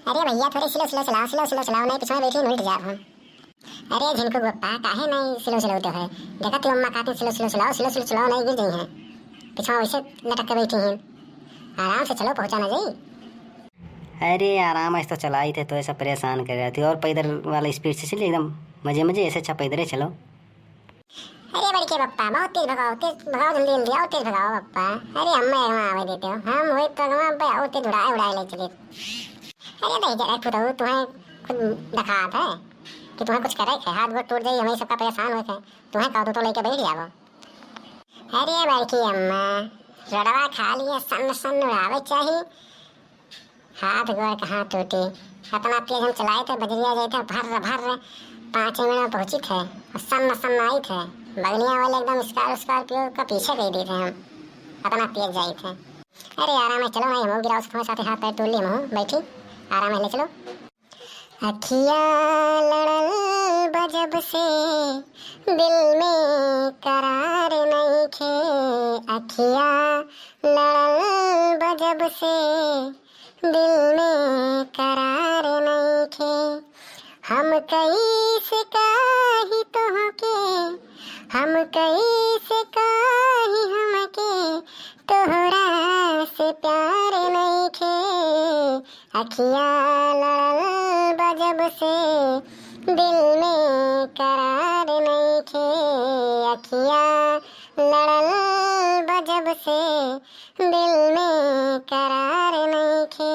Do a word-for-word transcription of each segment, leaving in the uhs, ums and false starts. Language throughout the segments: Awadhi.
अरे भइया, थोड़े slow slow चलाओ, slow slow चलाओ, नहीं पिछवा बैठी उल्ट जाब हम। अरे झिनकू बप्पा, काहे नहीं slow चलावत है? देखा तू अम्मा कहती slow slow चलाओ, slow slow चलाओ, नहीं गिर जाई हैं। पिछवा वैसे लटक के बैठी हैं, आराम से चलो, पहुँचा ना जाई। अरे आराम से तो चलाइत है, तो ऐसा परेशान कर रही थी, और पैदल वाला speed से चलिए एकदम मजे मजे, ऐसे अच्छा पैदल ही चलो। अरे बड़के बप्पा, बहुत तेज भगाओ, तेज भगाओ, जल्दी जल्दी आओ, तेज भगाओ बप्पा। अरे अम्मा, यहाँ आवे देते हो, हम वही तो अगवा पे आओ, तेज उड़ाए उड़ाए ले चले। अरे नहीं जरा फुटऊ, तुम्हें खुद दिखात है कि तुम्हें कुछ करे है, हाथ गोड़ टूट जाई, हमें सबका परेशान होत है, तुम्हें कह दो तो लेके बैठ जाओ। अरे बड़की अम्मा, रड़वा खाली है, सन्न सन्न उड़ावे चाही, हाथ गोड़ कहाँ टूटी। इतना तेज हम चलाइत है, बजरिया जाइत है, भर्र भर्र, पाँच मिनट में पहुँचित है, और सन्न सन्न आइत है। बगलिया वाले एकदम स्कार-, Scorpio का पीछे कइ देइत है हम, इतना तेज जाइत है। अरे आराम है, चलो नहीं, हम गिराओ से तुम्हारे साथ हाथ पैर तोड़ लिए, हम बैठी, आराम है, ले चलो। अखिया लड़ल बजब से दिल में करार नइखे, अखिया लड़ल बजब से दिल में करार नइखे। हम कइसे कही तोहके, हम कइसे कही हमके तोहरा से प्यार नइखे। अखिया लड़ल बजब से दिल में करार नइखे, अखिया लड़ल बजब से दिल में करार नइखे।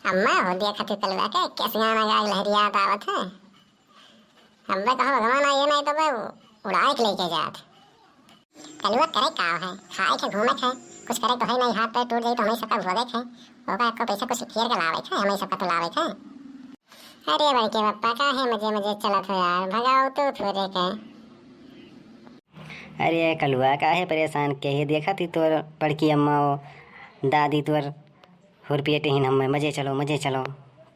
अम्मा हो देखा तू कलुआ के कैसे गाना गा के लहरियात आवत है। अब्बे कहो भगवान आइए नहीं तो बे उड़ाए के लेके जात। कलुआ करे का है, खाए के घूमे के, कुछ करे तो है नहीं, हाथ पैर टूट जाई तो हमें सबका भोगे के, ओका एको पैसा कुछ फेर के लावे के, हमें सबका तो लावे के। अरे बड़के बप्पा, काहे मजे मजे चलत हो यार, भगाओ तो थोरे के। अरे कलुआ, काहे परेशान के है, देखा थी तोर बड़की अम्मा हो, दादी तोर हुरपियटे हिन हमें, मजे चलो, मजे चलो।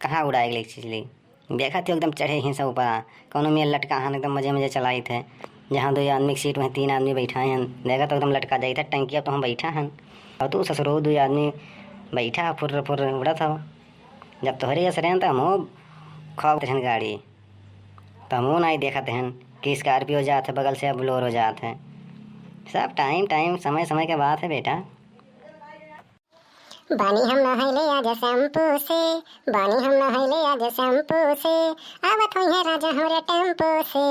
कहाँ उड़ाए के ले चली? देखा थी एकदम चढ़े हिन सब ऊपर, कौनो मेल लटका हन, एकदम मजे मजे चलाइत है। जहाँ दो आदमी की सीट में तीन आदमी बैठा हन, देखा तो एकदम लटका जाइत है टंकिया, तो हम बैठा हन। और तू ससुरो दो आदमी बैठा, फुर्र फुर्र उड़त हो। जब तोहरे असरे हैं तो हमहू खाओ तहन गाड़ी, तो हमहू नहीं देखत हन कि Scorpio जात है बगल से, Bolero जात है। सब time time, समय समय के बात है बेटा। बानी हम नहैले आज shampoo से, बानी हम नहैले आज shampoo से, आवत होइहैं राजा हमरे tempo से।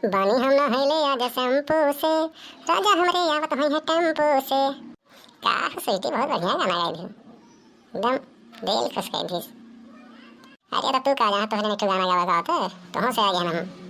बानी हम नहैले आज shampoo से, राजा हमरे आवत होइहैं tempo से। का हो sweetie, बहुत बढ़िया गाना गाई दी, एकदम दिल खुश कर दीस। अरे तो तू का जहाँ तोहरे मिठू गाना गावा गावत है, तोहूँ से आ गया ना हम।